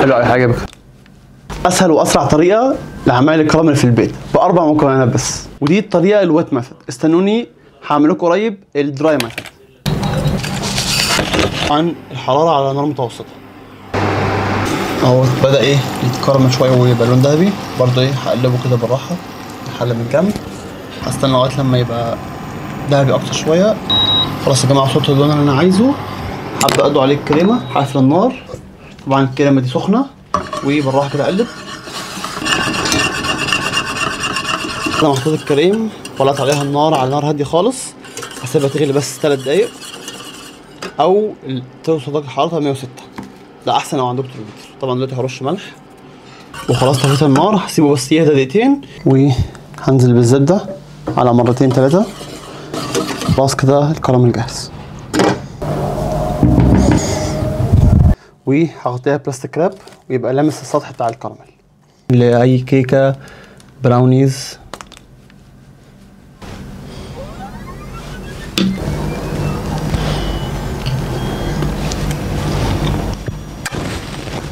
حلو قوي، هيعجبك. اسهل واسرع طريقه لعمايل الكراميل في البيت باربع مكونات بس، ودي الطريقة ال wet method. استنوني هعمل لكم قريب ال dry method. عن الحرارة على نار متوسطه. اهو بدا ايه يتكرمل شوية ويبقى لون ذهبي برضه. ايه هقلبه كده بالراحة، الحلة من جنب، هستنى لغاية لما يبقى ذهبي اكتر شوية. خلاص يا جماعة وصلت اللون اللي انا عايزه. هبدا ادلق عليه الكريمة، هقفل النار. طبعا الكريمة دي سخنة، وبالراحه كده اقلب. انا محطوط الكريم، ولعت عليها النار على نار هادية خالص، هسيبها تغلي بس 3 دقايق او توصل درجه حرارتها 106، ده احسن لو عندكم ترمومتر. طبعا دلوقتي هرش ملح وخلاص طفيت النار، هسيبه بس يهدى دقيقتين، وهنزل بالزبده على مرتين 3. خلاص كده الكراميل جاهز. وهغطيها plastic wrap ويبقى لامس السطح بتاع الكراميل. لاي كيكة، براونيز،